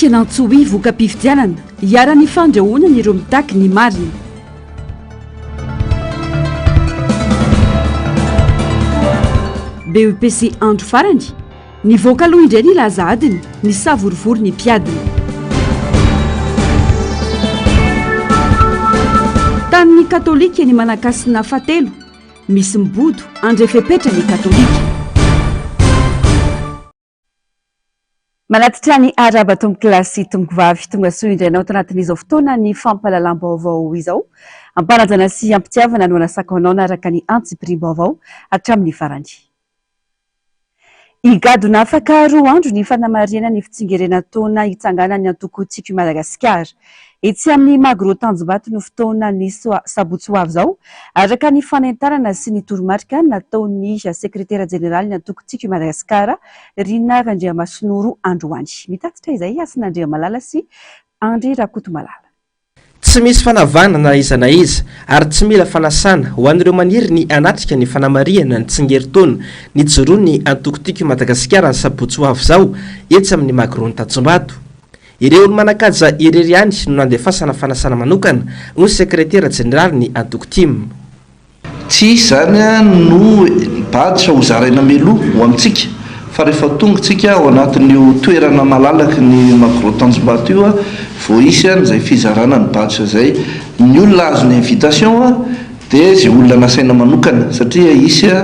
Hetsika nantsoy voka-pifidianana, iharan'ny fandrahonana ireo mitaky ny marina. BEPC andro farany, nivoaka aloha indray ny laza adina, nisavorovoro ny mpiadina. Tanin'ny katolika ny Manankasina fahatelo, misy mibodo handray fepetra ny katolika. Manatitra ny arahaba tompokolahy sy tompokovavy tonga soa indray anao tanatin'izao fotoana ny fampahalalam-baovao izao. Ampanajana sy ampitiavana no anasako anao naraka ny antsipiriam-baovao hatramin'ny farany. Higadona afaka roa andro ny fanamarihana ny fitsingerenan-taona hitsanganan'ny antoko Tiako i Madagasikara. Etsy amin'ny Magro Tanjombato no fotoana ny sabotsy ho avy izao, araka ny fanentanana sy ny toromarika nataon'ny sekretera jeneralin'ny antoko Tiako i Madagasikara, Rina Randriamasinoro androany. Mitatitra izay Hasina Andriamalala sy Andry Rakotomalala. Tsy misy fanavahana na iza na iza ary tsy mila fanasana ho an'ireo maniry ny hanatrika ny fanamarihana ny tsingerin-taona nijoroan'ny antoko Tiako i Madagasikara ny sabotsy ho avy izao etsy amin'ny Magro Antanjombato. Ireo olo-manan-kaja irery ihany no nandefasana fanasana manokana, hoy ny sekretera jeneralin'ny antoko tim. Tsy hisy izany no badge ho zaraina mialoha ho amintsika fa rehefa tonga tsika ao anatin'io toerana malalaky ny Magro Tanjombato io vao hisy an'izay fizarana ny badge izay. Ny olona hahazo ny invitation dia izay olona nasaina manokana satria hisy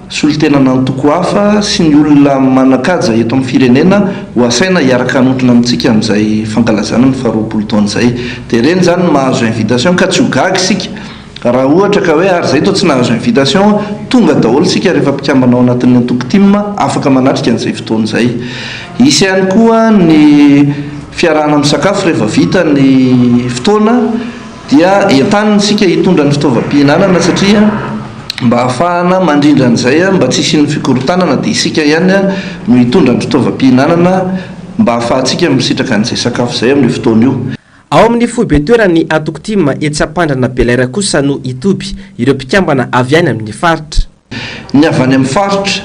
Solontenan'antoko hafa sy ny olona manan-kaja eto amin'ny firenena ho asaina hiaraka hanotrona amintsika amin'izay fankalazana ny faharoapolo taona izay. Dia ireny izany no mahazo invitation ka tsy ho gaga isika raha ohatra ka hoe ary izay toa tsy nahazo invitation, tonga daholo isika rehefa mpikambana ao anatin'ny antoko tim afaka manatrika an'izay fotoana izay. Hisy ihany koa ny fiarahana misakafo rehefa vita ny fotoana. Dia entanina isika hitondra ny fitaovam-pihinanana satria mba hahafahana mandrindra an'izay mba tsy hisian'ny fikorontanana dia isika ihany no hitondra ny fitaovam-pihinanana mba hahafahantsika misitraka an'izay sakafo izay amin'io fotoana io. Ao amin'ny foibe toeran'ny antoko tim etsy Ampandrana Bel'Air kosa no hitoby ireo mpikambana avy any amin'ny faritra. Ny avy any amin'ny faritra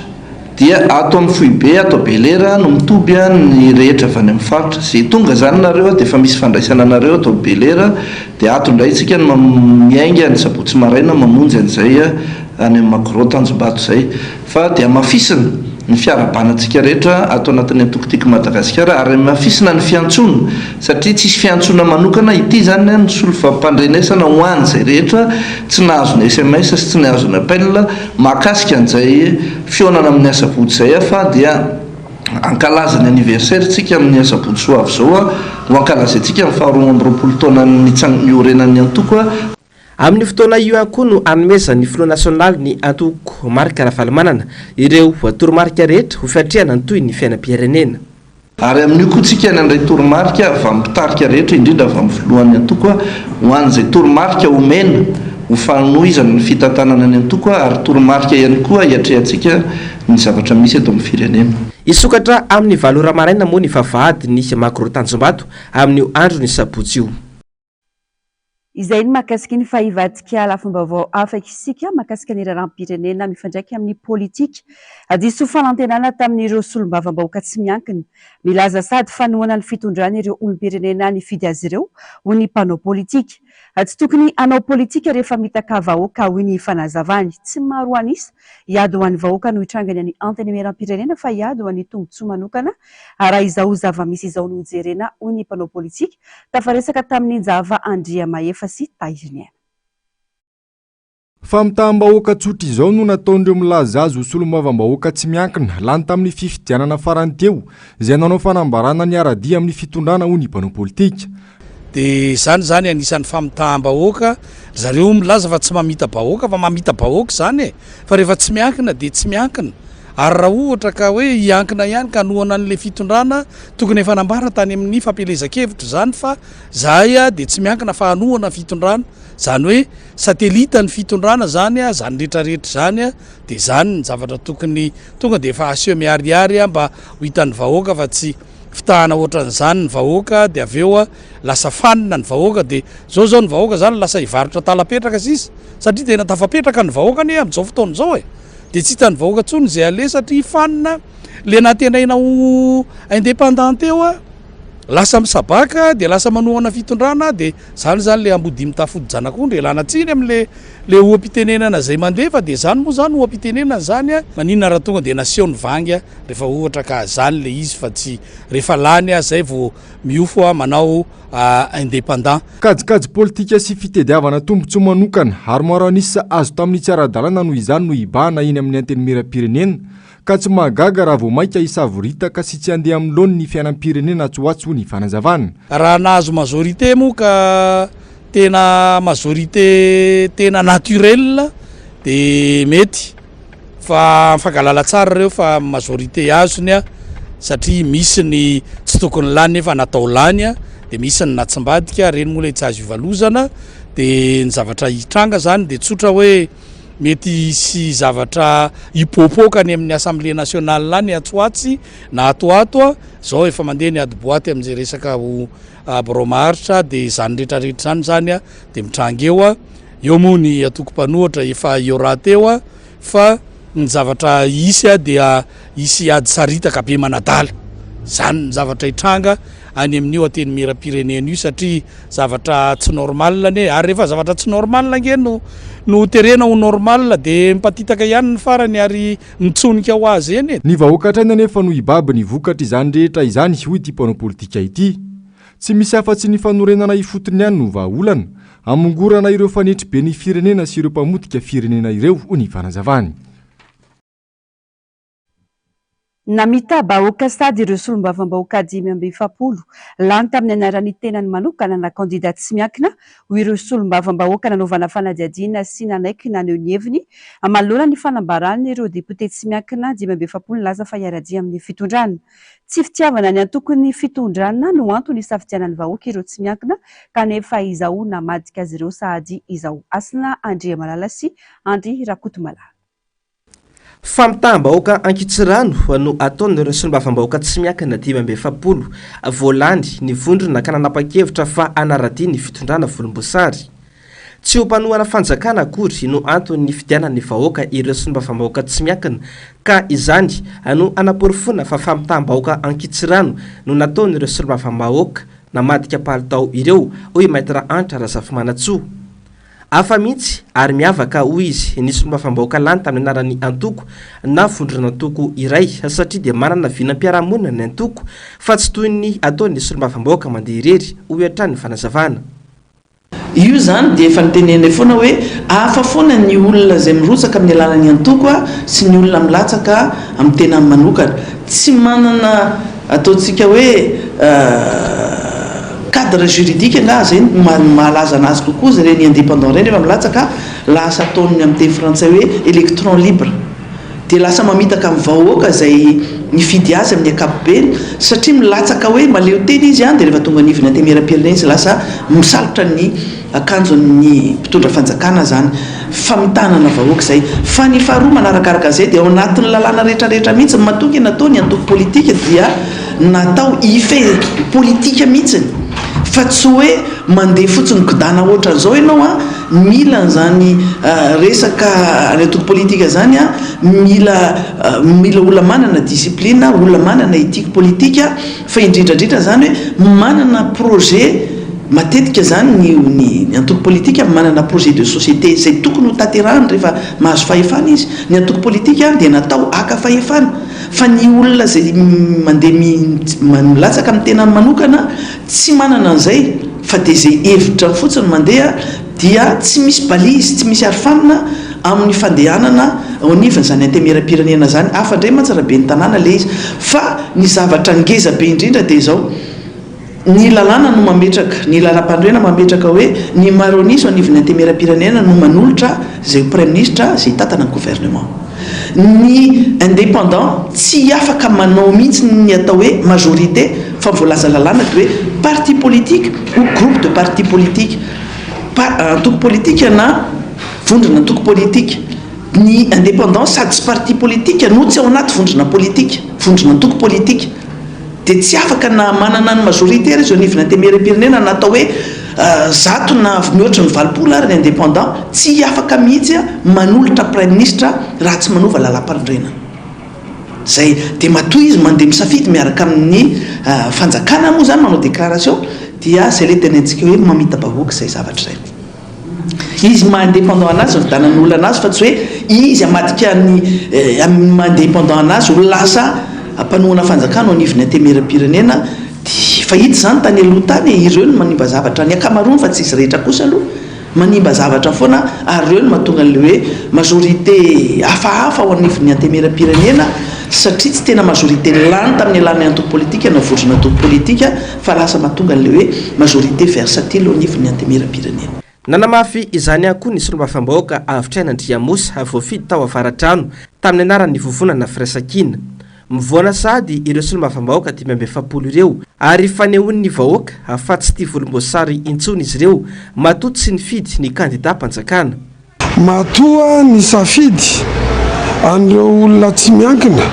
dia ato amin'ny foibe ato Belera no mitoby ny rehetra avy any amin'ny faritra. Izay tonga izany nareo dia efa misy fandraisana anareo ato Belera dia ato indray isika no miainga ny sabotsy maraina mamonjy an'izay any amin'ny Magro Tanjombato izay. Fa dia hamafisina ny fiarahabana antsika rehetra ato anatin'ny antoko Tiako Madagasikara ary hamafisina ny fiantsoana satria tsisy fiantsoana manokana ity izany ny solofampandrenesana ho an'izay rehetra tsy nahazo ny sms sy tsy nahazo ny appel mahakasika an'izay fihaonana amin'ny asabotsy izay aho fa dia hankalaza ny anniversaire tsika amin'ny asabotsy ho avy izao ho ankalazaintsika ny faha 22 taonan'ny niorenan'ny antoko. Amin'io fotoana io ihany koa no hanomezan'ny filoha nasionalin'ny antoko Marc Ravalomanana ireo toromarika rehetra ho fiatrehana ny tohin'ny fiainam-pirenena. Ary amin'io koa tsika nandray toromarika avy amin'ny mpitarika rehetra, indrindra avy amin'ny filohan'ny antoko, ho an'izay toromarika omena ho fanohizana ny fitantanana ny antoko ary toromarika ihany koa hiatrehantsika ny zavatra misy eto amin'ny firenena. Hisokatra amin'ny valo ora maraina moa ny vavahadin'ny Magro Tanjombato amin'io andron'ny sabotsy io. Izay ny mahakasika ny fa hivadika lafim-baovao hafa isika mahakasika ny raharaham-pirenena mifandraika amin'ny politika. Diso fanantenana tamin'ireo solombavambahoaka tsy miankina. Milaza sady fanohanan'ny fitondrana ireo olom-pirenena nifidy azy ireo ho ny mpanao politika. Tsy tokony hanao politika rehefa mitaka vahoaka, hoy ny fanazavany. Tsy maro an'isa hiady ho an'ny vahoaka no hitrangany any Antenimierampirenena fa hiady ho an'ny tombontsoa manokana Raha izao zava-misy izao no jerena, hoy ny mpanao politika, tafaresaka tamin'i Njava Andriamahefa sy Tahiriniaina. Famitaham-bahoaka tsotra izao no nataon'ireo milaza azy ho solombavambahoaka tsy miankina, lany tamin'ny fifidianana farany teo, izay nanao fanambarana niara-dia amin'ny fitondrana, hoy ny mpanao politika. Dia izany izany anisan'ny famitaham-bahoaka, ry zareo milaza fa tsy mamita-bahoaka fa mamita-bahoaka izany e! Fa rehefa tsy miankina dia tsy miankina, ary raha ohatra ka hoe hiankina ihany ka hanohana an'ilay fitondrana, tokony efa nambara tany amin'ny fampielezan-kevitra izany fa zahay dia tsy miankina fa hanohana ny fitondrana, izany hoe satelita ny fitondrana izany, izany rehetra rehetra izany dia izany ny zavatra tokony tonga dia efa aseho miharihary mba ho hitan'ny vahoaka fa tsy fitahana ohatran'izany ny vahoaka dia avy eo lasa fanina ny vahoaka dia zao zao ny vahoaka zany lasa hivarotra talapetraka sisa satria tena tafapetraka ny vahoaka anie amin'izao fotoana izao e dia tsy hitan'ny vahoaka intsony izay aleha satria fanina le nantenaina ho indépendant teo a. Lasa misabaka dia lasa manohana fitondrana dia zany zany le ambodia mitafody janak'ondry ialana tsiny amle le oham-pitenenana zay mandeha fa dia zany moa zany oham-pitenenana zany a! Maninona raha tonga dia naseho ny vangy a rehefa ohatra ka zany le izy fa tsy rehefa lany a zay vao miofo a manao indépendant. Kajikajy politika sy fitediavana tombontsoa manokana ary maro an'isa azo tamin'ny tsy ara-dalàna noho izany no hibahana eny amin'ny Antenimierampirenena Ka tsy mahagaga raha vao mainka hisavoritaka sy tsy handeha amin'ny laoniny ny fiainam-pirenena atsy ho atsy hoy ny fanazavana. Raha nahazo majorité moa ka tena majorité tena naturel de mety fa mifankalala tsara ireo fa majorité azony a satria misy ny tsy tokony lany nefa natao lany a de misy ny natsimbadika reny moa le tsy azo ivalozana de ny zavatra hitranga zany de tsotra hoe Mety hisy zavatra hipoapoaka any amin'ny Assemblée nationale any atsy ho atsy na ato ho ato. Izao efa mandeha ny ady boaty amin'izay resaka ho birao maharitra dia izany rehetra rehetra izany izany dia mitranga eo. Eo moa ny antoko mpanohitra efa eo rahateo fa ny zavatra hisy dia hisy ady saritaka be manadala. Izany ny zavatra hitranga any amin'io antenimierampirenena io satria Zavatra tsy normal anie, ary rehefa zavatra tsy normal ange no no terena ho normal dia mipatitaka ihany ny farany ary mitsonika ho azy eny e. Ny vahoaka hatrany anefa no hibaby ny vokatr'izany rehetra izany, hoy ity mpanao politika ity. Tsy misy afa-tsy ny fanorenana ifotony ihany no vahaolana, hamongorana ireo fanetriben'ny firenena sy ireo mpamotika firenena ireo, hoy ny fanazavany. Namita-bahoaka sady ireo solombavambahoaka 45 lany tamin'ny anaran'ny tenany manokana na kandida tsy miankina ho ireo solombavambahoaka nanaovana fanadihadiana sy nanaiky naneho ny heviny manoloana ny fanambaran'ireo depiote tsy miankina 45 nilaza fa hiara-dia amin'ny fitondrana. Tsy fitiavana ny antokon'ny fitondrana no antony hisafidianan'ny vahoaka ireo tsy miankina kanefa izao namadika azy ireo sahady izao. Hasina Andriamalala sy Andry Rakotomalala. Famitaham-bahoaka ankitsirano no ataon'ireo solombavambahoaka tsy miankina 45 voalany ny vondrona ka nanapa-kevitra fa hanara-dia ny fitondrana volomboasary. Tsy ho mpanohana fanjakana akory no antony nifidianan'ny vahoaka ireo solombavambahoaka tsy miankina ka izany no hanaporofoana fa famitaham-bahoaka ankitsirano no nataon'ireo solombavambahoaka namadika palitao ireo, hoy Maître Hanitra Razafimanantsoa. Hafa mihitsy ary miavaka, hoy izy, ny solombavambahoaka lany tamin'ny anaran'ny antoko na vondron'antoko iray satria dia manana vinam-piarahamonina ny antoko fa tsy toy ny ataon'ny solombavambahoaka mandeha irery, hoy hatrany ny fanazavana. Io izany dia efa notenenay foana hoe hafa foana ny olona izay mirotsaka amin'ny alalan'ny antoko sy ny olona milatsaka amin'ny tenany manokana. Tsy manana ataontsika hoe cadre juridique angaha zay no mahalaza anazy kokoa ireny indépendant ireny rehefa milatsaka lasa ataony amin'ny teny frantsay hoe électron libre dia lasa mamitaka ny vahoaka izay nifidy azy amin'ny ankapobeny satria milatsaka hoe mahaleo tena izy dia rehefa tonga anivon'ny antenimierampirenena izy lasa misalotra ny akanjon'ny mpitondra fanjakana izany famitanana vahoaka izay. Fa ny faharoa manarakaraka an'izay dia ao anatin'ny lalàna rehetra rehetra mihitsy ny matoa ange natao ny antoko politika dia natao hifehy politika mihitsiny fa tsy hoe mandeha fotsiny godana ohatran'izao ianao an, mila an'izany resaka any antoko politika izany an, mila mila olona manana discipline, olona manana ethique politika. Fa indrindra indrindra izany hoe manana projet, matetika izany ny ny antoko politika manana projet de société izay tokony ho tanterahiny rehefa mahazo fahefana izy. Ny antoko politika dia natao haka fahefana fa ny olona izay mandeha milatsaka amin'ny tenany manokana tsy manana an'izay fa dia izay hevitra fotsiny mandeha dia tsy misy balise, tsy misy arofanina amin'ny fandehanana ao anivon'izany antemieram-pirenena izany. Hafa indray mantsy raha ben'ny tanàna ilay izy. Fa ny zavatra ngeza be indrindra dia izao, ny lalàna no mametraka, ny lalàmpanorenana mametraka hoe ny maronisa ao anivon'ny antemieram-pirenena no manolotra izay ho praiminisitra, izay hitantana ny gouvernement. Ny indépendant tsy afaka manao mihitsy ny atao hoe majorité fa ny voalaza lalàna dia hoe parti politique ou groupe de parti politique, antoko politika na vondrona antoko politika. Ny indépendant sady tsy parti politika no tsy ao anaty vondrona politika, vondrona antoko politika. Dia tsy afaka na manana ny majorité ary izy eo anivon'ny antemieram-pirenena na atao hoe zato na mihoatry ny 80 ary ny indépendant, tsy afaka mihitsy manolotra praiminisitra raha tsy manova lalàmpanorenana. Zay dia matoa izy mandeha misafidy miaraka amin'ny fanjakana moa zany manao déclaration dia zay le tenentsika hoe mamita-bahoaka izay zavatra izay. Izy maha indépendant anazy no vidanan'ny olona anazy fa tsy hoe izy hamadika ny amin'ny maha indépendant anazy ho lasa mpanohana fanjakana ao anivon'ny antemieram-pirenena dia efa hita izany tany aloha tany e, ireo no manimba zavatra ny ankamaroany fa tsy izy rehetra kosa aloha manimba zavatra foana ary ireo no mahatonga an'ilay hoe majorité hafahafa ao anivon'ny antemieram-pirenena satria tsy tena majorité lany tamin'ny alalan'ny antoko politika na vondron'antoko politika fa lasa mahatonga an'ilay hoe majorité versatile eo anivon'ny Antemieram-pirenena. Nanamafy izany ihany koa ny solombavambahoaka Avotraina Andriamosa, voafidy tao Avaradrano tamin'ny anaran'ny Vovonana Firaisankina. Mivoana sahady ireo solombavambahoaka 45 ireo ary fanehoan'ny vahoaka fa tsy tia volomboasary intsony izy ireo matoa tsy nifidy ny kandidam-panjakana. Matoa nisafidy an'ireo olona tsy miankina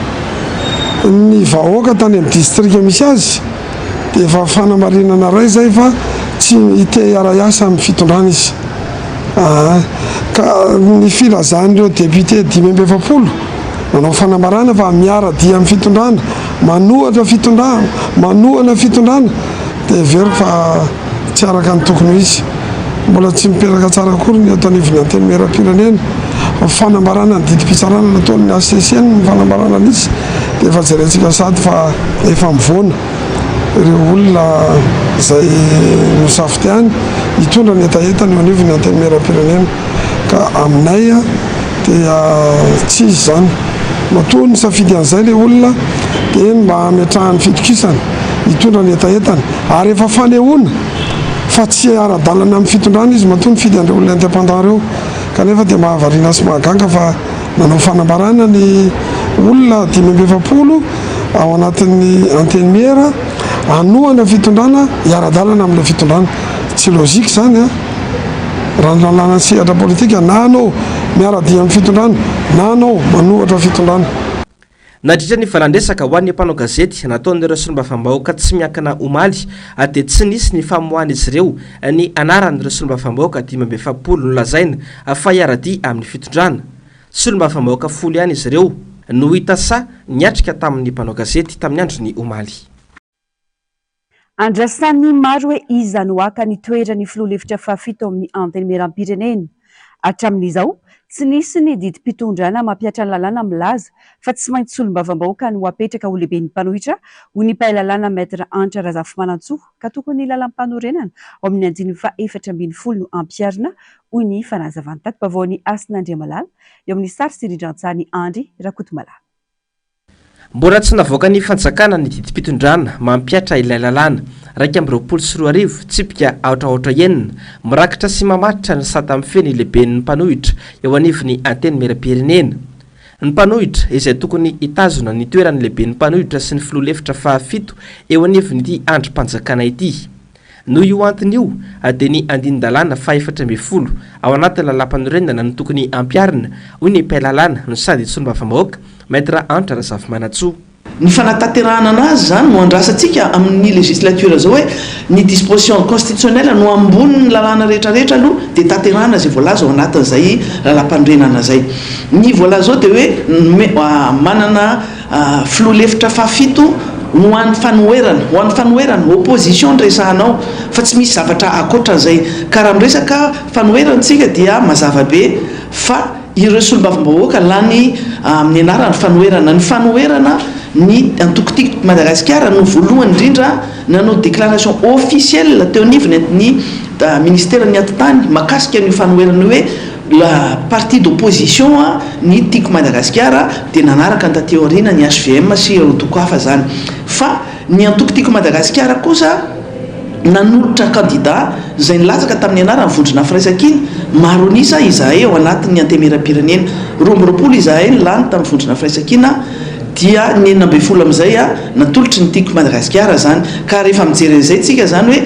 ny vahoaka tany amin'ny distrika misy azy dia efa fanamarinana iray izay fa tsy te hiara-hiasa amin'ny fitondrana izy. Aa ka ny filazan'ireo député 45 nanao fanambarana fa miara-dia amin'ny fitondrana, manohatra fitondrana, manohana fitondrana dia heveriko fa tsy araka ny tokony ho izy. Mbola tsy mipetraka tsara akory ny eto anivon'ny Antenimierampirenena. Fanambarana ny didim-pitsarana nataon'ny HCC ny fanambarana nisy dia efa jerentsika sahady fa efa mivoana ireo olona izay nosafidiany hitondra ny hetahetany eo anivon'ny Antenimierampirenena ka aminay dia tsy izy izany. Matoa nisafidy an'izay ilay olona dia ny mba hametrahany fitokisana hitondra ny hetahetany ary efa fanehoana fa tsy ara-dalana amin'ny fitondrana izy matoa nifidy an'ireo olona indépendant ireo kanefa dia mahavariana sy mahagaga fa nanao fanambarana ny olona 45 ao anatin'ny antenimiera hanohana fitondrana hiara-dalana amin'ilay fitondrana. Tsy logique izany an! Raha ny lalànan'ny sehatra politika na anao miara-dia amin'ny fitondrana na anao manohatra fitondrana. Nandritra ny valan-dresaka ho an'ny mpanao gazety nataon'ireo solombavambahoaka tsy miankina omaly dia tsy nisy ny famoahan'izy ireo ny anaran'ireo solombavambahoaka 45 nolazaina fa hiara-dia amin'ny fitondrana. Solombavambahoaka folo ihany izy ireo no hita sahy niatrika tamin'ny mpanao gazety tamin'ny andron'ny omaly. Andrasan'ny maro hoe iza no haka ny toeran'ny filoha lefitra fahafito ao amin'ny Antenimierampirenena. Hatramin'izao, tsy nisy ny didim-pitondrana mampihatra ny lalàna milaza fa tsy maintsy solombavambahoaka no apetraka ho lehiben'ny mpanohitra, hoy ny mpahay lalàna Maître Hanitra Razafimanantsoa, ka tokony ny lalàmpanorenana ao amin'ny andininy faha-14 no ampiharina, hoy ny fanazavany. Tati-baovaon'i Hasina Andriamalala, eo amin'ny sary sy rindran-tsarin'i Andry Rakotomalala. Mbola tsy navoakan'ny fanjakana ny didim-pitondrana mampihatra ilay lalàna 2021 tsipika aotra aotra enina, mirakitra sy mamaritra ny sata mifehy ny lehiben'ny mpanohitra eo anivon'ny Antenimierampirenena. Ny mpanohitra izay tokony hitazona ny toeran'ny lehiben'ny mpanohitra sy ny filoha lefitra fahafito eo anivon'ity andrim-panjakana ity. Noho io antony io dia ny andinin-dalàna faha-14 ao anatin'ny lalàmpanorenana no tokony hampiharina, hoy ny mpahay lalàna no sady solombavambahoaka, Maître Hanitra Razafimanantsoa. Ny fanatanterahana anazy izany no andrasantsika amin'ny législature izao hoe ny disposition constitutionnelle no ambonin'ny lalàna rehetra rehetra aloha dia tanterahana izay voalaza ao anatin'izay lalàmpanorenana izay. Ny voalaza ao dia hoe manana Filoha lefitra fahafito ho an'ny fanoherana, ho an'ny fanoherana, opposition no resahana ao, fa tsy misy zavatra ankoatran'izay. Ka raha miresaka fanoherana isika dia mazava be fa ireo solombavambahoaka lany amin'ny anaran'ny fanoherana. Ny fanoherana, ny antoko Tiako Madagasikara no voalohany indrindra nanao déclaration officielle teo anivon'ny ny ministeran'ny atitany mahakasika an'io fanoherana io hoe, La parti d'opposition ny Tiako Madagasikara dia nanaraka ny taty aoriana ny hvm sy ireo antoko hafa izany. Fa ny antoko Tiako Madagasikara kosa nanolotra kandida izay nilatsaka tamin'ny anaran'ny vondrona Firaisankina. Maro an'isa izahay ao anatin'ny Antemierampirenena. 22 izahay no lany tamin'ny vondrona Firaisankina dia ny 16 amin'izay natolotry ny Tiako Madagasikara izany. Ka rehefa mijery an'izay tsika izany hoe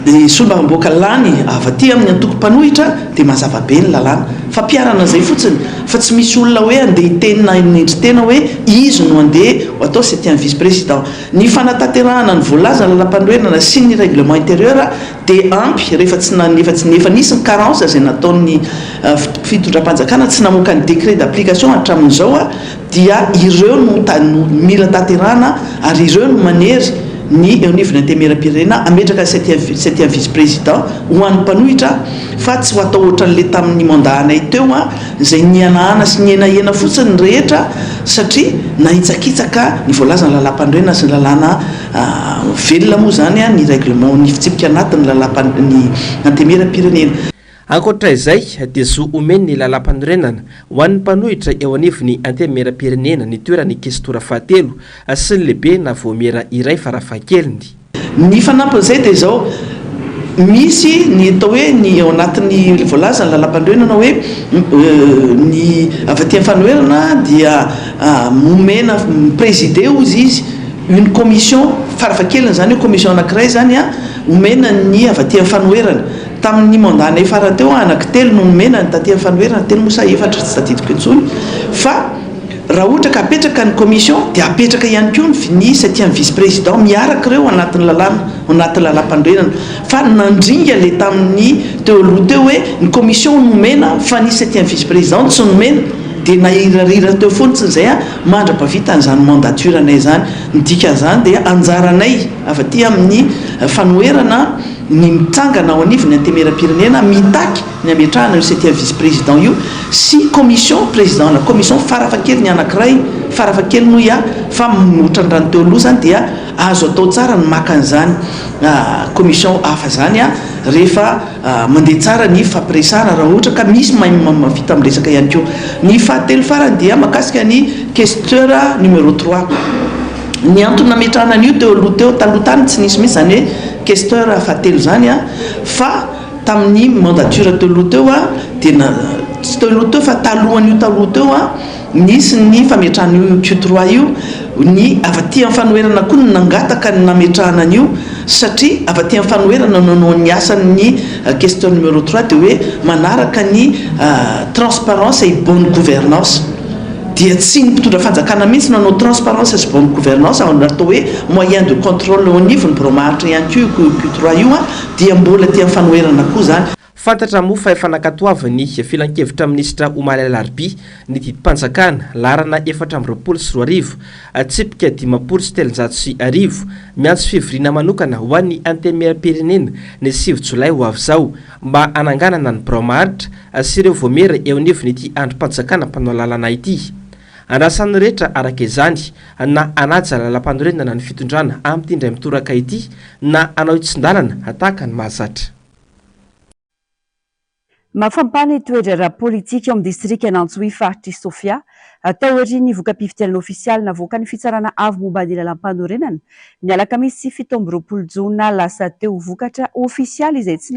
Ny solombavambahoaka lany avy aty amin'ny antoko mpanohitra dia mazava be ny lalàna. Fampiharana izay fotsiny fa tsy misy olona hoe andeha hiteny na hanendry tena hoe izy no andeha ho atao septième vice président. Ny fanatanterahana ny voalazan'ny lalampanorenana sy ny règlement intérieur dia ampy rehefa tsy efa tsy efa nisy ny carence izay nataon'ny fitondram-panjakana tsy namoaka ny décret d'application hatramin'izao. dia ireo no no mila tanterahana ary ireo no manery ny eo anivon'ny Antenimierampirenena hametraka ny septième septième vice président ho an'ny mpanohitra fa tsy ho atao ohatran'ilay tamin'ny mandat anay teo izay nihanahana sy nihenahena fotsiny ny rehetra satria nahitsakitsaka ny voalazan'ny lalàmpanorenana sy ny lalàna velona moa izany ny règlement ny fitsipika anatin'ny lalàmpan ny Antenimierampirenena. Ankoatra izay dia zo omen'ny lalàmpanorenana ho an'ny mpanohitra eo anivon'ny Antenimierampirenena ny toeran'ny kestora fahatelo sy ny lehibe na vaomiera iray farafahakeliny. Ny fanampin'izay dia izao, misy ny atao hoe ny ao anatin'ny voalazan'ny lalàmpanorenana hoe ny avy aty amin'ny fanoherana dia omena mi-présider hozy izy une commission farafahakeliny izany hoe commission anankiray izany omena ny avy aty amin'ny fanoherana. Tamin'ny mandat-nay farany teo, anaky telo no nomena ny taty amin'ny fanoherana, telo moa sa efatra tsy tadidiko intsony, fa raha ohatra ka apetraka ny commission dia apetraka ihany koa ny septième vice président miaraka ireo anatin'ny lalàna, ao anatin'ny lalàmpanorenana, fa nandringa ilay tamin'ny teo aloha teo hoe ny commission nomena fa ny septième vice président tsy nomena, dia nahirarira teo fotsiny izay mandra-pahavitan'izany mandature-nay izany. Ny dikan'izany dia anjaranay avy aty amin'ny fanoherana, ny mitsangana ao anivon'ny Antemierampirenena mitaky ny hametrahana io septième vice président io sy commission président na commission farafahakeliny anankiray farafahakeliny hoy aho fa ohatran'ny raha ny teo aloha izany dia azo atao tsara ny maka an'izany commission hafa izany rehefa mandeha tsara ny fampiresahana raha ohatra ka misy mahay mahavita miresaka ihany koa. Ny fahatelo farany dia mahakasika ny questeur numéro trois. Ny antony nametrahana an'io teo aloha teo, taloha tany tsy nisy mihitsy izany hoe questeur fahatelo izany an, fa tamin'ny mandature teo aloha teo an, dia na, tsy teo aloha teo fa talohan'io taloha teo an, nisy ny fametrahana io Q trois io, ny avy aty amin'ny fanoherana koa no nangataka ny nametrahana an'io satria avy aty amin'ny fanoherana no nanao ny asan'ny questeur numéro trois dia hoe manaraka ny transparence et bonne gouvernance. Dia tsy ny mpitondra fanjakana mihitsy no hanao transparence sy bonne gouvernance ao atao hoe moyen de contrôle eo anivon'ny birao maharitra ihany koa io Q trois io dia mbola aty amin'ny fanoherana koa izany. Fantatra moa fa efa nankatoavin'ny Filankevitra minisitra omaly alarobia ny didim-panjakana laharana 2024, tsipika 1350, miantso fivoriana manokana ho an'ny Antenimierampirenena ny sivy jolay ho avy izao mba hananganana ny birao maharitra sy ireo vaomiera eo anivon'ity andrim-panjakana mpanao lalana ity. Andrasan'ny rehetra araka izany na hanaja lalàmpanorenana ny fitondrana amin'ity indray mitoraka ity na hanao hitsin-dalana tahaka ny mahazatra. Mafampana ny toe-draharaha politika ao amin'ny distrikan'Antsohihy faritr'i Sofia, taorian'ny voka-pifidianana ofisialy navoakan'ny Fitsarana Avo momba ny Lalàmpanorenana, ny alakamisy 27 jona lasa teo. Vokatra ofisialy izay tsy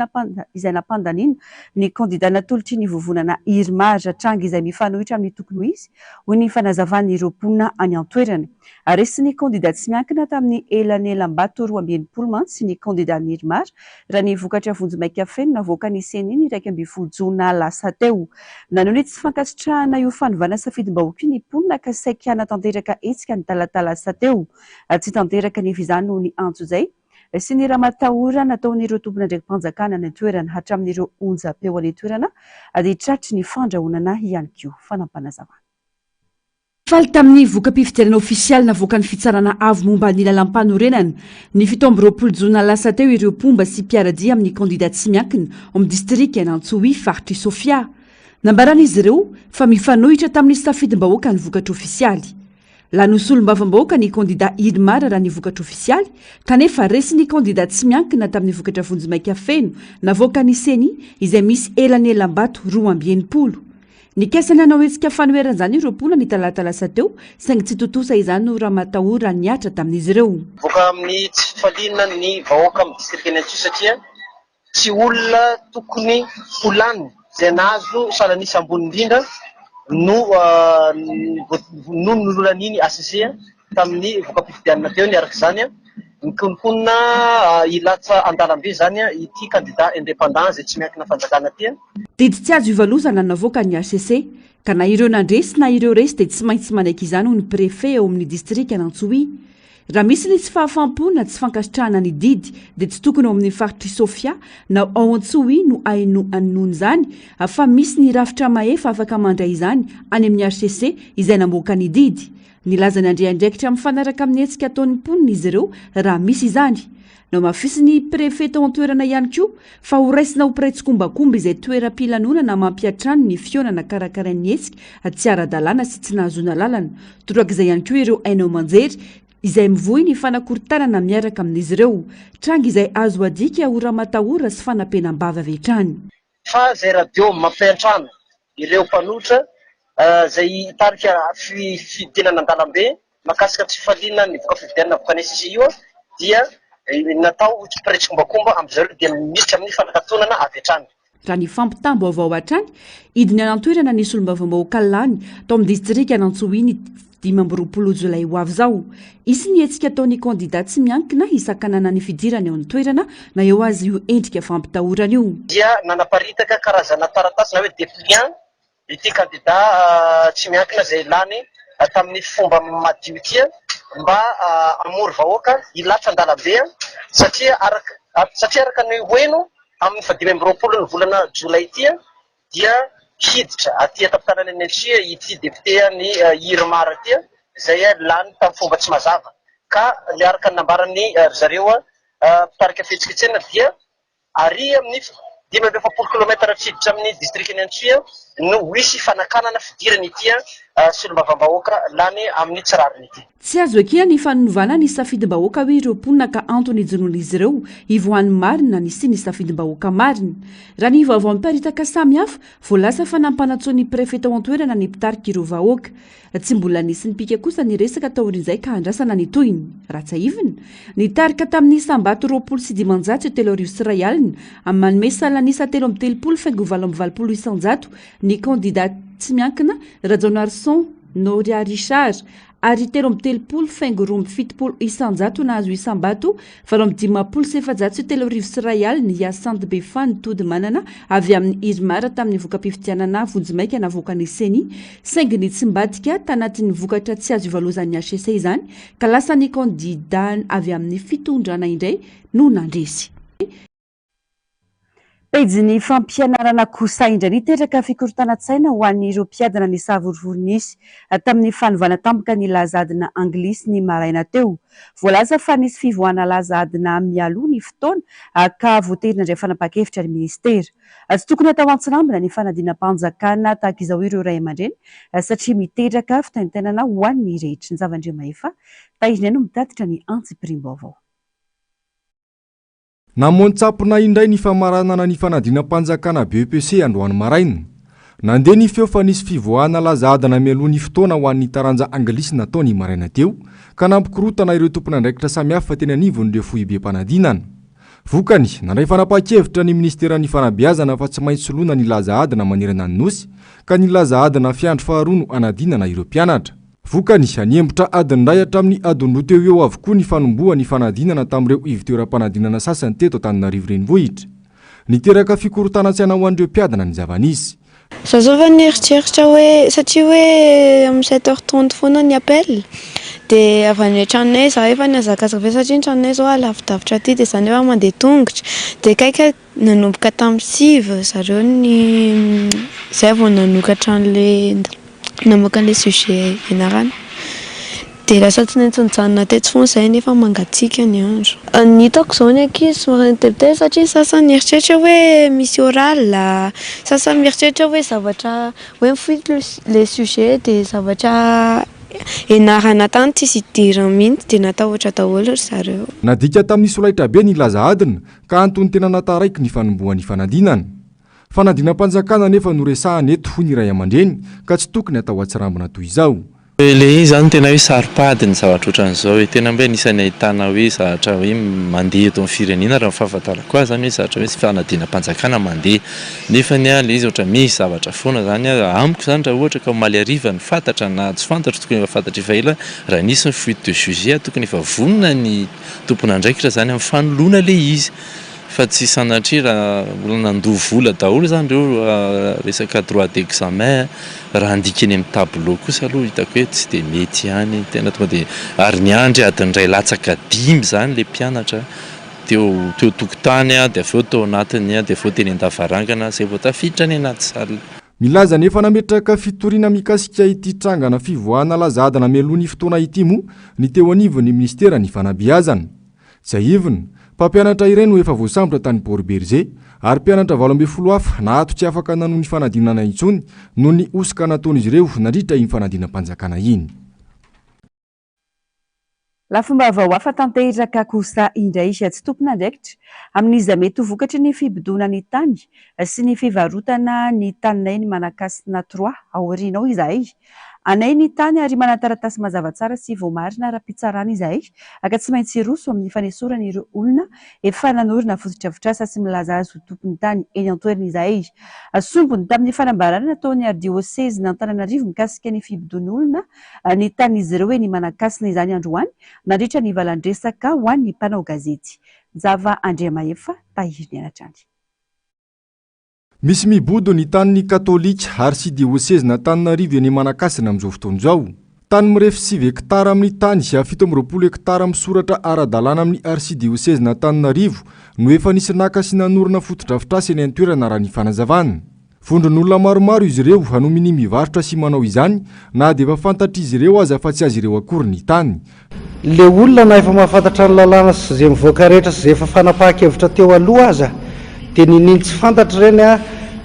izay nampandaniana ny kandida natolotry ny vovonana Irmar, tranga izay mifanohitra amin'ny tokony ho izy, hoy ny fanazavan'ireo mponina any an-toerana. Resin'ny kandida tsy miankina tamin'ny elanelam-bato 62 mantsy ny kandidan'ny Irmar, raha ny vokatra vonjimaika feno navoakan'ny Ceni ny 11 jona lasa teo. Naneho ny tsy fankasitrahana io fanovana safidim-bahoaka io ny mponina ka saika hanatanteraka hetsika ny talata lasa teo. Tsy tanteraka anefa izany noho ny antsojay sy ny ramatahora nataon'ireo tompon'andraiki-panjakana any an-toerana hatramin'ireo onjam-peo any an-toerana dia tratry ny fandrahonana ihany koa. Fanampinazavana. Faly tamin'ny voka-pifidianana ofisialy navoakan'ny Fitsarana Avo momba ny Lalàmpanorenana ny 27 jona lasa teo ireo mpomba sy mpiara-dia amin'ny kandida tsy miankina ao amin'ny distrikan'Antsohihy, faritr'i Sofia. Nambaran'izy ireo fa mifanohitra tamin'ny safidim-bahoaka ny vokatra ofisialy. Lany ho solombavambahoaka ny kandida Irmar raha ny vokatra ofisialy, kanefa resin'ny kandida tsy miankina tamin'ny vokatra vonjimaika feno navoakan'ny Ceni izay misy elanelam-bato 62. Nikasa ny hanao hetsika fanoherana izany ireo mponina ny talata lasa teo, saingy tsy tontosa izany noho ramatahora nihatra tamin'izy ireo. Mivoaka amin'ny tsy fifaliana ny vahoaka amin'ny distrikan'i Antsohihy satria tsy olona tokony ho lany izay nahazo salan'isa ambony indrindra no no nolanian'ny HCC tamin'ny voka-pifidianana teo ny araka izany mikononkonona hilatsa an-dalambe izany ity kandida indépendant izay tsy miankina fanjakana ity. Didy tsy azo ivalozana no navoakan'ny HCC, ka na ireo nandresy na ireo resy dia tsy maintsy manaiky izany hoy ny Préfet ao amin'ny distrikan'Antsohihy. Raha misy ny tsy fahafaham-po na tsy fankasitrahana ny didy dia tsy tokony ao amin'ny faritr'i Sofia na ao Antsohihy no ahenoana izany fa misy ny rafitra mahefa afaka mandray izany any amin'ny hcc izay namoaka ny didy. Nilaza ny handray andraikitra mifanaraka amin'ny hetsika ataon'ny mponina izy ireo raha misy izany. Nohamafisin'ny Préfet tao an-toerana ihany koa fa ho raisina ho mpiray tsikombakomba izay toeram-pilanonana mampiantrano ny fihaonana karakarain'ny hetsika tsy ara-dalàna sy tsy nahazoana lalana. Torak'izay ihany koa ireo haino aman-jery izay mivoy ny fanakorontanana miaraka amin'izy ireo. Tranga izay azo adika ho ramatahora sy fanapenam-bava avy hatrany. Fa izay radio mampiantrano ireo mpanohitra izay hitarika fidinana an-dalambe Mahakasika tsy fifaliana ny voka-pifidianana avoakan'ny HCC io dia natao ho mpiray tsikombakomba amin-dry zareo dia miditra amin'ny fanakatonana avy hatrany. Raha ny fampitam-baovao hatrany, hidina any an-toerana ny solombavambahoaka lany tao amin'ny distrikan'Antsohihy ny 25 jolay ho avy izao. Hisy ny hetsika ataon'ny kandida tsy miankina hisakanana ny fidirany ao an-toerana na eo aza io endrika fampitahorana io. Dia nanaparitaka karazana taratasy na hoe depliant Ity kandida tsy miankina izay lany tamin'ny fomba madio ity mba hamory vahoaka hilatsa an-dalambe satria araka satria araka ny ho heno amin'ny faha 25 ny volana jolay ity dia hiditra aty an-tampon-tanànan'i Antsia ity depiote-n'ny Irmar ity izay lany tamin'ny fomba tsy mazava ka ny araka ny nambaran'ny ry zareo mpitarika fihetsiketsehana dia Ary amin'ny 45 kilometatra tsy hiditra amin'ny distrikan'i Antsohihy no hisy fanakanana fidirana ity solombavambahoaka lany amin'ny tsy rariny ity. Tsy azo ekena ny fanovana ny safidim-bahoaka hoy ireo mponina ka antony ijoroan'izy ireo hivoahan'ny marina ny sy ny safidim-bahoaka marina. Raha ny vaovao miparitaka samihafa, voalaza fa nampanantsoin'ny préfet tao an-toerana ny mpitarika ireo vahoaka. Tsy mbola nisy nipika kosa ny resaka taorian'izay ka andrasana ny tohiny. Raha tsiahivina, nitarika tamin'ny isam-bato 3020 amin'ny manome salan'isa 33 faingo 88% ny kandida tsy miankina Rajaonarison Noria Richard ary 33 faingo 72% nahazo isam-bato 3458 Hyacinthe Befano Todimanana avy amin'ny Irmar tamin'ny voka-pifidianana vonjimaika navoakan'ny Ceni saingy nitsimbadika tanatin'ny vokatra tsy azo ivalozan'ny hcc izany ka lasa ny kandida avy amin'ny fitondrana indray no nandresy. Pejin'ny fampianarana kosa indray niteraka fikorontanan-tsaina ho an'ireo mpiadina ny savorovoro nisy tamin'ny fanovana tampoka ny laza adina anglisy ny maraina teo. Voalaza fa nisy fivoahana laza adina mialoha ny fotoana ka voatery nandray fanapahan-kevitra ny minisitera. Tsy tokony hatao an-tsirambina ny fanadinam-panjakana tahaka izao ireo ray aman-dreny satria miteraka fitaintainana ho an'ny rehetra. Ny zava-andriamahefa Tahirinay no mitatitra ny antsipiriam-baovao. Namontsampona indray ny famaranana ny fanadinam-panjakana BEPC androany maraina. Nandeha ny feo fa nisy fivoahana laza adina mialoha ny fotoana ho an'ny taranja anglisy natao ny maraina teo ka nampikorontana ireo tompon'andraikitra samihafa teny anivon'ireo foibem-panadinana. Vokany, nandray fanapahan-kevitra ny minisiteran'ny fanabeazana fa tsy maintsy soloina ny laza adina manerana ny Nosy ka ny laza adina fiandry faharoa no hanadinana ireo mpianatra. Vokany, nihemotra adiny iray hatramin'ny adiny roa teo ho eo avokoa ny fanombohan'ny fanadinana tamin'ireo ivon-toeram-panadinana sasany teto Antananarivo Renivohitra. Niteraka fikorontanan-tsaina ho an'ireo mpiadina ny zava-nisy. Za zao va nieritreritra hoe satria hoe amin'ny sept heures trente foana ny appel dia avy any an-tranonay za efa nihazakazaka be satria ny tranonay zao alavidavitra aty dia za nefa mandeha tongotra dia kay ka nanomboka tamin'ny sivy zareo ny zay vao nanokatra an'le namoaka an'le sujet ianarana dia lasa tsy maintsy nijanona tetsy foana izahay nefa mangatsiaka ny andro. Ny hitako izao ny ankizy somary nitebiteby satria ny sasany mieritreritra hoe misy oral, sasany mieritreritra hoe zavatra hoe mifoy le sujet dia zavatra ianarana tany tsisy idirany mihitsy dia natahotra daholo ry zareo. Nadika tamin'ny solaitrabe ny laza adina ka antony tena nataraiky ny fanombohan'ny fanadinana. Fanadinam-panjakana anefa no resahana eto hoy ny ray aman-dreny ka tsy tokony atao atsirambina toy izao. Le izy zany tena hoe saro-pady ny zavatra ohatran'izao e, tena hoe anisan'ny ahitana hoe zavatra hoe mandeha eto amin'ny firenena raha ny fahafantarako azy zany hoe zavatra hoe fanadinam-panjakana mandeha nefany a le izy ohatra misy zavatra foana zany a, amiko zany raha ohatra ka omaly hariva no fantatra na tsy fantatro tokony efa fantatra efa ela raha nisy ny fuite de sujet tokony efa vonona ny tompon'andraikitra zany amin'ny fanoloana le izy Fa tsy sanatria raha mbola nandoa vola daholo izany ireo resaka droit d'examen, Raha handika eny amin'ny tableau kosa aloha hitako hoe tsy dia mety ihany, tena tonga dia ary niandry adiny iray latsaka dimy izany ilay mpianatra teo teo tokotany dia avy eo tao anatiny dia avy eo teny an-davarangana izay vao tafiditra any anaty salle. Milaza ny efa nametraka fitoriana mikasika ity trangana fivoahana laza adina mialoha ny fotoana ity moa ny teo anivon'ny minisiteran'ny fanabeazana. Tsiahivina, mpampianatra iray no efa voasambotra tany Port Bergé ary mpianatra 18 hafa naato tsy afaka nanohy ny fanadinana intsony noho ny hosoka nataon'izy ireo nandritra iny fanadinam-panjakana iny. Lafim-baovao hafa tanteraka kosa indray, tsy tompon'andraikitra amin'izay mety ho vokatry ny fibodoana ny tany sy ny fivarotana ny taninay ny Manankasina Trois aoriana ao izahay. Anay ny tany ary manan-taratasy mazava tsara sy voamarina ara-pitsarana izahay ka tsy maintsy hiroso amin'ny fanesorana ireo olona efa nanorina fotodrafitrasa sy milaza azy ho tompon'ny tany eny an-toerana izahay. Sombiny tamin'ny fanambarana nataon'ny Ardiôsezin'Antananarivo mikasika ny fibodoan'olona ny tanin'izy ireo eny Manankasina izany androany nandritra ny valan-dresaka ho an'ny mpanao gazety. Njava Andriamahefa, Tahiriniaina hatrany. Misy mibodo ny tanin'ny Katolika Arsidiosezin'Antananarivo eny Manakasina amin'izao fotoana izao. Tany mirefy sivy hektara amin'ny tany 27 hektara misoratra ara-dalàna amin'ny Arsidiosezin'Antananarivo no efa nisy naka sy nanorina fotodrafitrasa eny an-toerana raha ny fanazavana. Vondron'olona maromaro izy ireo no minia mivarotra sy manao izany na dia efa fantatr'izy ireo aza fa tsy azy ireo akory ny tany. Le olona na efa mahafantatra ny lalàna sy ze mivoaka rehetra sy ze efa fanapahan-kevitra teo aloha aza de niniany tsy fantatra ireny a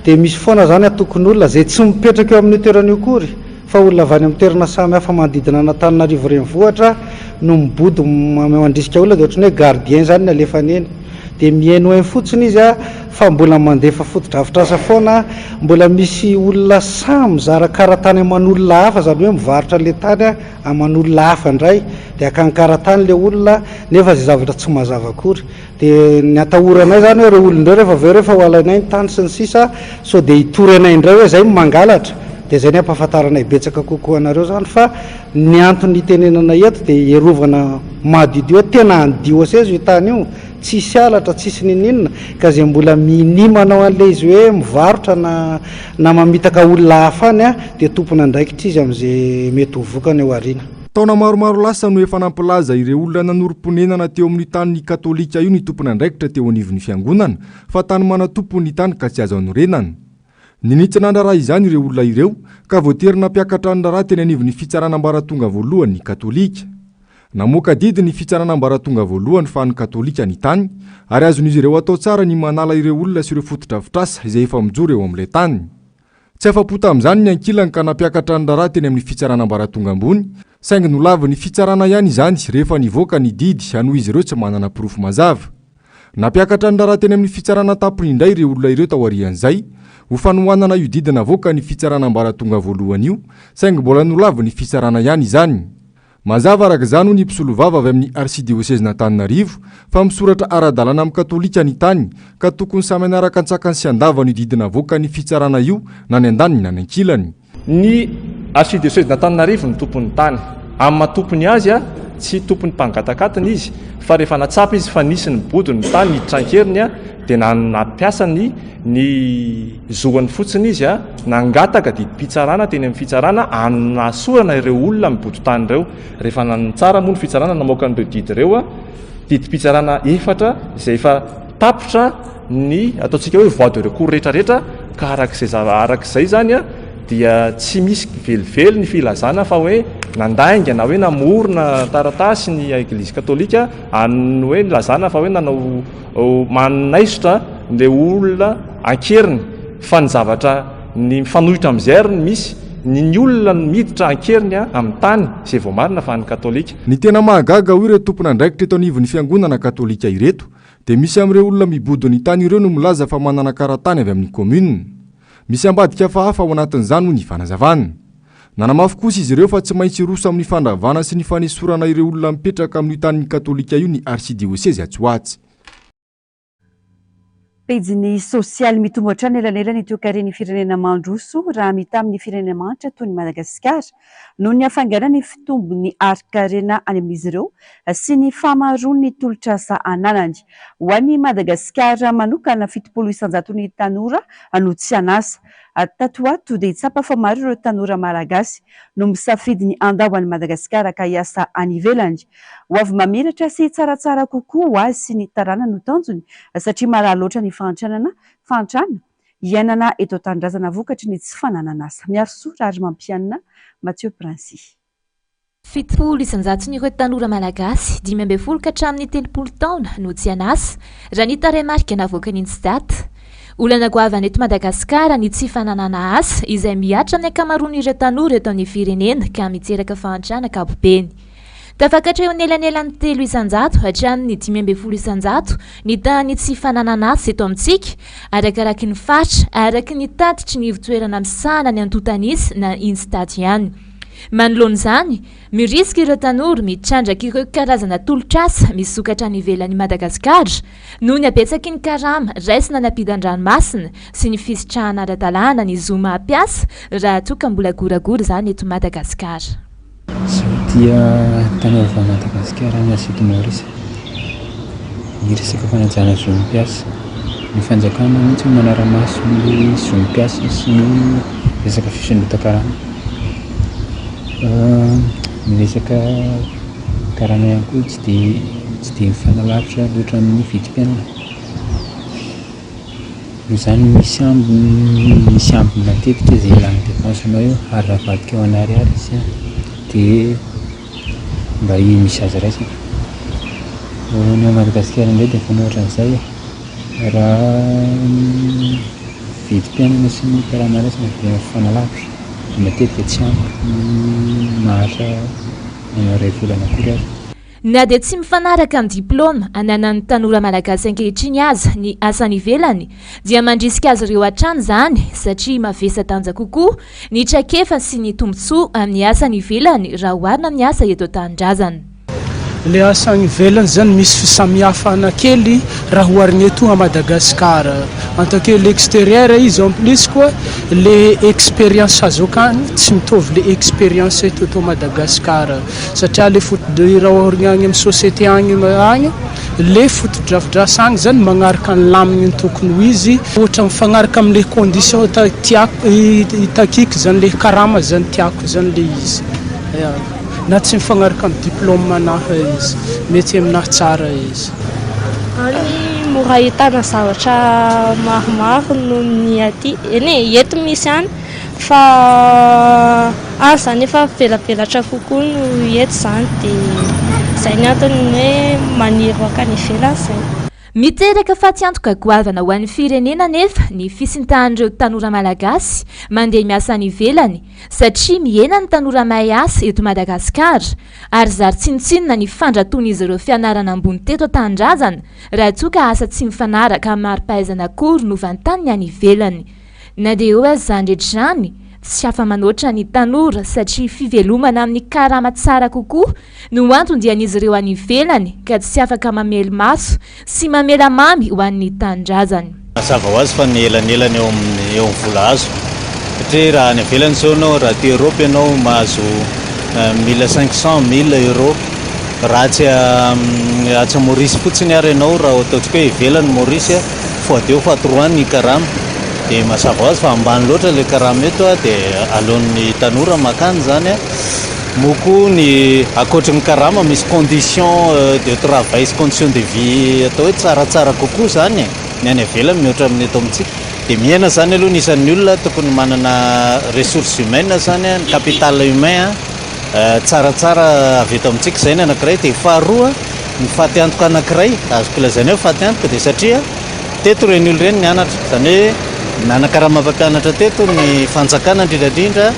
de misy foana zany antokon'olona ze tsy mipetraka eo amin'io toerana io akory fa olona avy any amin'ny toerana samy hafa manodidina an'Antananarivo renivohitra no mibodo mandrisika olona de ohatran'ny hoe gardien zany ny alefany eny de mihainohaino fotsiny izy a fa mbola mandefa fotodrafitrasa foana, mbola misy olona sahy mizara karatany aman'olona hafa zany hoe mivarotra le tany aman'olona hafa indray de akany karatany le olona nefa zay zavatra tsy mazava akory de ny atahoranay zany hoe reo olona ireo rehefa avy eo rehefa ho alainay ny tany sy ny sisa sao de hitory anay indray hoe zay no mangalatra de zay ny ampahafantaranay betsaka kokoa anareo zany fa ny antony itenenana eto de hierovana madiodio hoe tena any diocese io tany io tsisy halatra tsisy ninoninona ka zay mbola minia manao an'ilay izy hoe mivarotra na na mamitaka olona hafa any a dia tompon'andraikitra izy amin'izay mety ho vokany ao aoriana. Taona maromaro lasa no efa nampilaza ireo olona nanorim-ponenana teo amin'io tanin'ny katolika io ny tompon'andraikitra teo anivon'ny fiangonana fa tany manan-tompo ny tany ka tsy azo anorenana. Ninia tsy nandraharaha izany ireo olona ireo ka voatery nampiakatra ny raharaha teny anivon'ny fitsarana ambaratonga voalohany ny katolika. Namoaka didy ny fitsarana ambaratonga voalohany fa an'ny katolika ny tany ary azon'izy ireo atao tsara ny manala ireo olona sy ireo fotodrafitrasa izay efa mijoro eo amin'ilay tany. Tsy afa-po tamin'izany ny ankilany ka nampiakatra ny raharaha teny amin'ny fitsarana ambaratonga ambony saingy nolavin'ny fitsarana ihany izany rehefa nivoaka ny didy noho izy ireo tsy manana porofo mazava. Nampiakatra ny raharaha teny amin'ny fitsarana an-tampony indray ireo olona ireo taorian'izay, ho fanohanana io didy navoakan'ny fitsarana ambaratonga voalohany io, saingy mbola nolavin'ny fitsarana ihany izany. Mazava araka izany hoy ny mpisolovava avy amin'ny Arsidiosezin'Antananarivo fa misoratra ara-dalàna amin'ny katolika ny tany ka tokony samy hanaraka an-tsakany sy an-davany io didy navoakan'ny fitsarana io na ny andaniny na ny ankilany. Ny Archidiocesen'Antananarivo no tompon'ny tany. Amin'ny maha tompony azy, tsy tompon'ny mpangatak'atiny izy, fa rehefa nahatsapa izy fa nisy nibodo ny tany niditra an-keriny dia nampiasa ny ny zoany fotsiny izy, nangataka didim-pitsarana teny amin'ny fitsarana hanasorana ireo olona mibodo tany ireo. Rehefa nitsara moa ny fitsarana namoaka an'ireo didy ireo, didim-pitsarana efatra izay efa tapitra ny ataontsika hoe voie de recours rehetra rehetra ka arak'izay zava arak'izay izany a dia tsy misy velively ny filazana fa hoe nandainga na hoe namorona taratasy ny eglizy katolika any hoe nilazana fa hoe nanao manaisotra le olona ankeriny fa ny zavatra ny mifanohitra amin'izay ary ny misy ny ny olona no miditra ankeriny amin'ny tany izay voamarina fa an'ny katolika. Ny tena mahagaga hoy ireo tompon'andraikitra eto anivon'ny fiangonana katolika ireto Dia misy amin'ireo olona mibodo ny tany ireo no milaza fa manana kara-tany avy amin'ny commune. Misy ambadika hafahafa ao anatin'izany hoy ny fanazavana. Nanamafy kosa izy ireo fa tsy maintsy hiroso amin'ny fandravana sy ny fanesorana ireo olona mipetraka amin'io tanin'ny katolika io ny arsidiosezy atsy ho atsy. Pejin'ny sosialy mitombo hatrany elanelany toekaren'ny firenena mandroso raha mitaha amin'ny firenena mahantra toy ny Madagasikara. Noho ny hafainganan'ny fitombon'ny harin-karena any amin'izy ireo sy ny fahamaroan'ny tolotr'asa ananany. Ho an'i Madagasikara manokana, 70 isan-jaton'ny tanora no tsy an'asa. Tato ho ato dia tsapa fa maro ireo tanora malagasy no misafidy ny handao an'i Madagasikara ka hiasa any ivelany. Ho avy mamiratra sy tsaratsara kokoa ho azy sy ny taranany no tanjony satria mahalala loatra ny fahantranana fahantrana iainana eto an-tanindrazana vokatry ny tsy fananan'asa. Miarisoa Raharimampianina Mathieu Princy. 70 isan-jaton'ireo tanora malagasy 15 ka hatramin'ny 30 taona no tsy an'asa, raha ny tarehimarika navoakan'ny INSTAT. Olana goavana eto Madagasikara ny tsy fananana asa izay mihatra amin'ny ankamaroan'ireo tanora eto amin'ny firenena ka miteraka fahantrana ankapobeny. Tafakatra eo anelanelan'ny 3% hatramin'ny 15% ny tahan'ny tsy fananana asa eto amintsika, arakaraky ny faritra, araka ny tatitry ny ivontoerana misahana ny antontan'isa na INSTAT ihany. Manoloana izany, mirisika ireo tanora mitrandraka ireo karazana tolotr'asa misokatra any ivelan'i Madagasikara noho ny habetsaky ny karama raisina any ampitan-dranomasina sy ny fisitrahana ara-dalàna ny zo maha mpiasa raha toa ka mbola goragora izany eto Madagasikara. Izaho dia tanora avy any Madagasikara any Sud Maurice. Ny resaka fanajana zon'ny mpiasa. Ny fanjakana mihitsy no manara-maso ny zon'ny mpiasa sy ny resaka fisondrotan-karama. Ny resaka karama ihany koa tsy dia tsy dia mifanalavitra loatra amin'ny vidim-piainana. Noho izany misy ambiny misy ambiny matetika izay lany dépense-nao eo ary raha avadika ho an'ny ariary izy an dia mba misy azo raisina. Ny ao Madagasikara indray dia mifanohitra an'izay e, raha ny vidim-piainana sy ny karama raisina dia mifanalavitra, matetika tsy ampy maharitra manao iray volana akory aza. Na dia tsy mifanaraka amin'ny diplaoma ananan'ny tanora malagasy ankehitriny aza ny asa any ivelany dia mandrisika azy ireo hatrany izany satria mavesa-danja kokoa ny traikefa sy ny tombontsoa amin'ny asa any ivelany raha oharina amin'ny asa eto an-tanindrazana. Le asa any ivelany zany misy fisamihafana kely raha oharina eto à Madagascar. En tant que l'extérieur izy en plus koa le expérience azo akany tsy mitovy le expérience eto eto Madagascar. Satria le foto-draha aorigna agny amin'ny société agny agny, le fotodrafidrasa agny zany magnaraka ny lamigny ny tokony ho izy, ohatra mifagnaraka amle condition tiako takiako zany le karama zany tiako zany le izy, ya na tsy mifagnaraka amin'ny diplôme anahy izy, mety aminahy tsara izy. Any mora ahitana zavatra maromaro noho ny aty, eny e, eto misy ihany fa any izany efa mivelabelatra kokoa noho eto izany dia izay ny antony hoe maniry ho hankany ivelany izay. Miteraka fatiantoka goavana ho an'ny firenena anefa ny fisintahan'ireo tanora malagasy mandeha miasa any ivelany satria mihena ny tanora mahay asa eto Madagasikara ary zary tsinontsinona ny fandratoan'izy ireo fianarana ambony teto an-tanindrazana raha toa ka asa tsy mifanaraka amin'ny mari-pahaizana akory no vantaniny any ivelany. Na dia eo aza izany rehetra izany, tsy afa-manoatra ny tanora satria fivelomana amin'ny karama tsara kokoa no anton-dian'izy ireo any ivelany ka tsy afaka mamely maso sy mamela mamy ho an'ny tanindrazany. Mazava ho azy fa ny elanelana eo amin'ny eo amin'ny vola azo satria raha any ivelany izao ianao, raha aty Europe ianao mahazo 1500, 1000 euros, raha atsy atsy Maurice fotsiny ary ianao raha ataontsika hoe ivelany Maurice fois deux fois trois ny karama dia mazava ho azy fa ambany loatra ilay karama eto dia aleon'ny tanora makany izany moa koa ny ankoatry ny karama misy condition de travail sy condition de vie atao hoe tsaratsara kokoa izany e ny any ivelany mihoatra amin'ny eto amintsika dia mihena izany aloha ny isan'ny olona tokony manana ressources humaines izany ny capital humain Tsaratsara avy eto amintsika izay ny anankiray dia faharoa ny fatiantoka anankiray azoko lazaina hoe fatiantoka dia satria teto ireny olona ireny nianatra izany hoe nanakarama mpampianatra teto ny fanjakana indrindra indrindra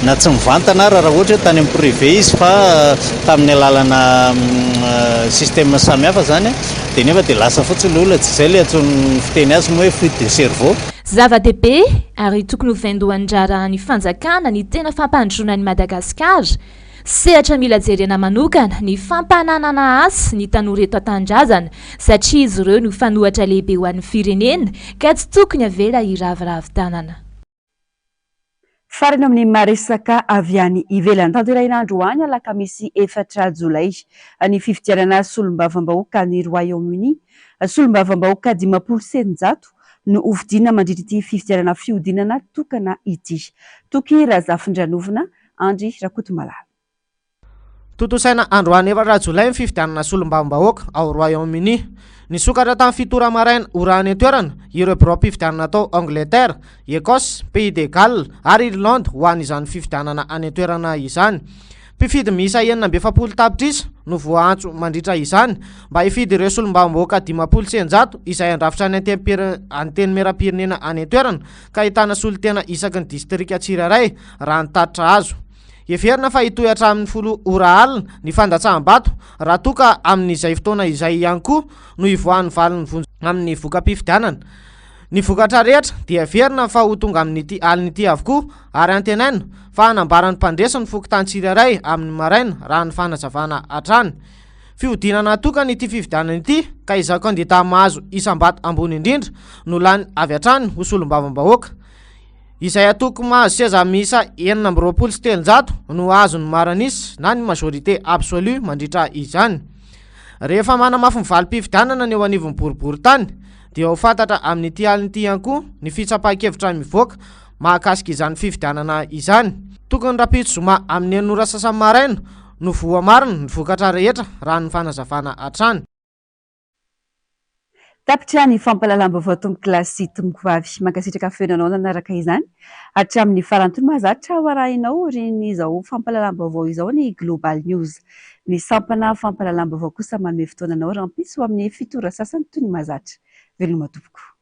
na tsy mivantana ara raha ohatra hoe tany amin'ny privé izy fa tamin'ny alalana système samihafa izany dia nefa dia lasa fotsiny ilay olona tsy izay ilay antsoin'ny fiteny azy moa hoe fuite de cerveau. Zava-dehibe ary tokony ho vaindohan-draharahan'ny fanjakana ny tena fampandrosoana an'i Madagasikara. Sehatra mila jerena manokana ny fampananana asa ny tanora eto an-tanindrazana satria izy ireo no fanohatra lehibe ho an'ny firenena ka tsy tokony avela hiraviravy tanana. Farany amin'ny maha-resaka avy any ivelany. Tanterahina androany alakamisy 4 jolay ny fifidianana solombavambahoaka any Royaume-Uni. Solombavambahoaka 650. no hofidiana mandritra ity fifidianana fihodinana tokana ity. Toky Razafindranovona, Andry Rakotomalala. Tontosaina androany efatra jolay ny fifidianana solombavambahoaka ao Royaume-Uni. Nisokatra tamin'ny fito ora maraina ora any an-toerana ireo biraom-pifidianana tao Angleterre, Ecosse, Pays de Galles ary Irlande ho an'izany fifidianana any an-toerana izany. Mpifidy miisa 46 tapitrisa no voaantso mandritra izany mba hifidy ireo solombavambahoaka 650 izay handrafitra ny Antenimierampirenena any an-toerana ka ahitana solontena isaky ny distrika tsirairay raha ny tatitra azo. Heverina fa hitohy hatramin'ny folo ora alina ny fandatsaham-bato raha toa ka amin'izay fotoana izay ihany koa no hivoahan'ny valin'ny vonjy amin'ny voka-pifidianana. Ny vokatra rehetra dia heverina fa ho tonga amin'ity alina ity avokoa ary antenaina fa hanambara ny mpandresy ny fokontany tsirairay amin'ny maraina raha ny fanazavana hatrany. Fihodinana tokana ity fifidianana ity ka izay kandida mahazo isam-bato ambony indrindra no lany avy hatrany ho solombavambahoaka. Izay antoko mahazo seza miisa 326 no hahazo ny maro an'isa na ny majorité absolue mandritra izany. Rehefa manamafy ny valim-pifidianana ny eo anivon'ny boriborintany dia ho fantatra amin'ity alina ity ihany koa ny fitsapan-kevitra mivoaka mahakasika izany fifidianana izany. Tokony rahampitso zoma amin'ny enina ora sasany maraina no voamarina ny vokatra rehetra raha ny fanazavana hatrany. Tapitra ny fampahalalam-baovao tompokolahy sy tompokovavy. Mankasitraka feno anao nanaraka izany hatramin'ny farany. Toy ny mahazatra ho arahinao aorian'izao fampahalalam-baovao izao ny Global News. Ny sampana fampahalalam-baovao kosa manome fotoana anao rahampitso amin'ny fito ora sasany toy ny mahazatra. Veloma tompoko.